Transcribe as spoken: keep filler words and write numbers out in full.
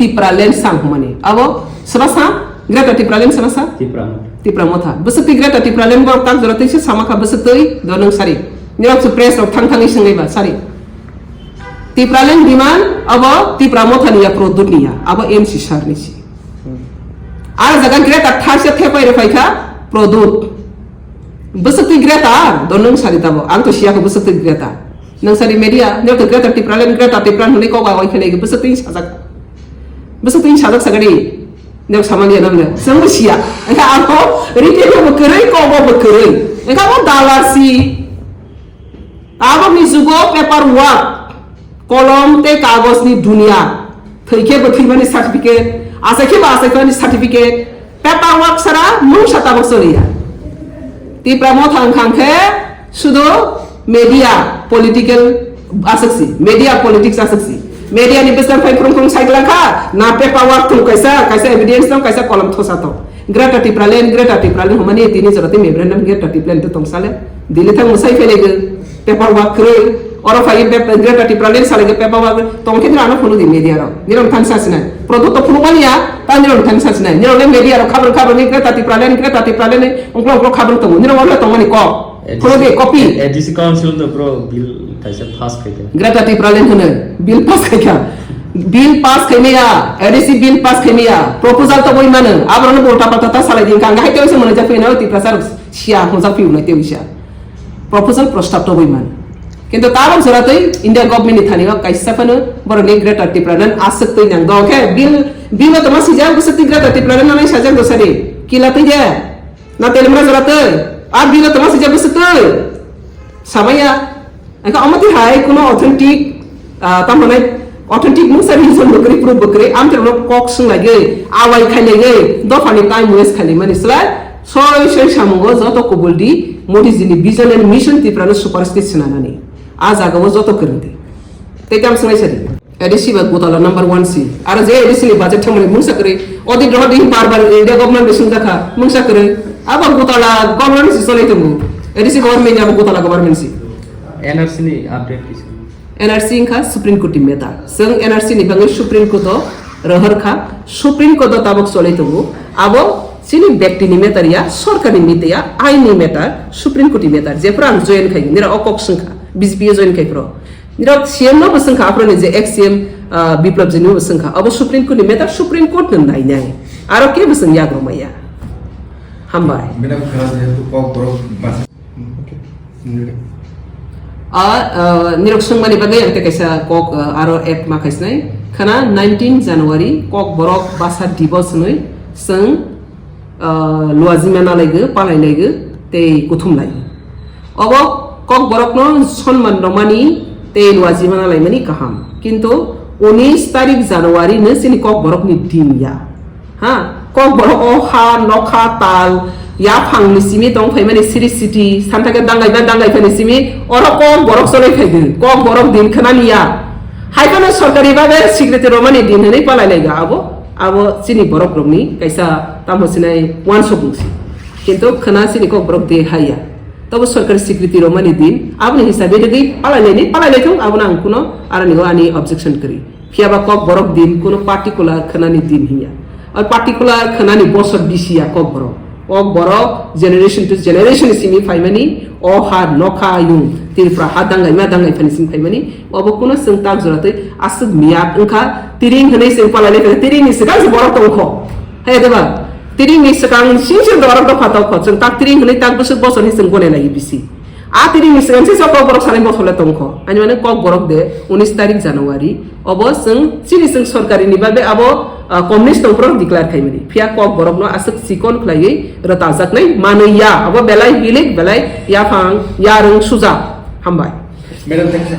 Tipraland sang hwnmani. Abo soba sa? Greater Tipraland soba sa? Tipra Motha. Tipra Motha. Bwswk twi Greater Tipraland borok tak jora twi se sama kha bwswk twi do nwng sari. Nirok se press rok thang thangwi swngwi ba sari. Tipraland demand abo Tipra Motha ni ya, Pradyot ni ya. Abo M C sir ni si. Ar jaga Greater thar se thepai rw phai kha Pradyot. Bwswk twi Greater do nwng sari tabo. Ang to siya ko bwswk twi Greater. Nwng sari media, nirok to Greater Tipraland, Greater Tipraland hwnwi kok bai wai khe nai bwswk twi sajak. Bwswk twi sajak sagadi. Nirok samani ya namle. Chwng bo siya. Engkha abo retail bo kwrwi, kok bo kwrwi. Engkha abo dalar si. Aboni jugo paper work, kolom tei kagojni dunia. Thwikhe bo thwimani certificate, achaikhe bo achaikmani certificate. Paper work sara mungsa tabok choliya. Tipra Motha wngkha khe sudo media political aswk si, media politics aswk si. Media ni bwswk phai phwrwng phwrwng sai kwlangkha, na paper work thung kaisa, kaisa evidence tong, kaisa kolom thosa tong. Greater Tipraland, Greater Tipraland hwnmani tini jora tei memorandum Greater Tipraland to tong sale. Delhi thang mwsai phai laigo, paper work kwrwi. Oro phai pap-, Greater Tipraland salai paper work tong khe ano phunu di media rok. Nirok thang sa sinai. Product to phunu mani ya, ta nirok thang sa sinai. Nirok le media rok khabar khabar ni Greater Tipraland, Greater Tipraland ni ungklo ungklo khabar tongo. Nirok oro tong mani kok. Phunu di copy. A D C Council to bro bill kaisa pass khai kha. Greater Tipraland hwnwi bill pass khai kha. Bill pass khai maya, A D C bill pass khai maya. Proposal to boi mano. Aborok no ulta palta ta salai di. Kang hai tei se mano jak phai na Tiprasa rok sia hojak phai unai tei sia. Proposal prostab to boi mano. Kintu tabok jora tei India government ni thani o kaisa phano borok ni Greater Tipraland aswk twi nang do. Khe bill, bill o tongma sijak bwswk twi Greater Tipraland nanai sajak do sari. Kila twi de. Na telemra jora twi. A bill o tongma sijak bwswk twi. Samaya. Engkha omo twi hai kuno authentic, ah, tamo nai authentic mungsa reason bo kwrwi, proof bo kwrwi. Amtwrwino kok swng laigwi, awai khai laigwi, dophani time waste khai laimani slai. Soi soi samungo joto kubul di, Modi ji ni vision and mission Tripura no super state swnanani. A jaga o joto kwrwng di. Tei tam swnglaisa di. A D C ba gutala number one si. Aro je A D C ni budget thangmani mungsa kwrwi. Audit rohor di bar bar India government bai swngjakha, mungsa kwrwi. Abo gutala government si cholai tongo. A D C government ni abo gutala government si. N R C ni update kisa. N R C wngkha Supreme Court ni matter. Chwng N R C ni bagwi Supreme Court o rohor kha. Supreme Court o tabok cholai tongo. Abo chini bekti ni matter ya, sorkar ni matter ya, ain ni matter, Supreme Court ni matter. Jephru ang join khai, nira o kok swngkha, B J P o join khai phro. Nirok C M no bo swngkha, aphro ni je ex C M, ah, Biplab Jini bo swngkha. Abo Supreme Court ni matter, Supreme Court no nainai. Aro ke bo swng yagrok maya. Hambai. Madam, khana jehetu kok borok basa. Okay. Nirok. Ah, ah, nirok swngmani bagwi ang tei kaisa kok, ah, aro add ma khaisnai. Khana nineteen January kok borok basa dibos hwnwi swng ah, luajima nalaigo, palailaigo, tei kuthumlai. Obo kok borokno sonman rwmani tei luajima nalaimani kaham. Kintu unis tarik January no chini kok borokni din ya. Ha, kok borok o ha, nokha, tal, yaphangni simi tong phaimani siri siti, santake dangai ba dangai phani simi, oro kok borok cholai phaigo, kok borok din khwnani ya. Hai phano sorkari babe sikriti rwmani din hwnwi palailaigo abo. Abo chini borok rokni kaisa tamo sinai uansukmung si. Kintu khwna chini kok borok de haiya. Tobo sorkar sikriti romani din, aboni hisabe rwgwi palai laini, palai laithung, abono ang kuno aroni o ani objection kwrwi. Phiya ba kok borok din kuno particular khwnani din hiya. Oi particular khwnani bosor bisi ya kok borok. Kok borok generation to generation simi phaimani, o ha nokha yung Tripura ha dangai ma dangai phani simi phaimani, obo kuno chwng tak jora twi aswk miyat wngkha, tiring hwnwi chwng palai lai kha, tiring ni swkang se borok tongkho. Hai de ba? Tiring ni swkang sing sing dorok dopha tongkho, chwng tak tiring hwnwi tak bwswk bosor ni chwng gone lai bisi. A tiring ni swkang se sok borok sanai bosor le tongkho. Ani mane kok borok de unis tarik January, obo chwng chini chwng sorkari ni babe abo, ah, communist tongphuru declare khaimani. Phiya kok borok no aswk chikon khlaiwi rwtajaknai manwi ya. Abo belai hilik, belai yaphang, yarwng suja. Hambai. Madam, thank you.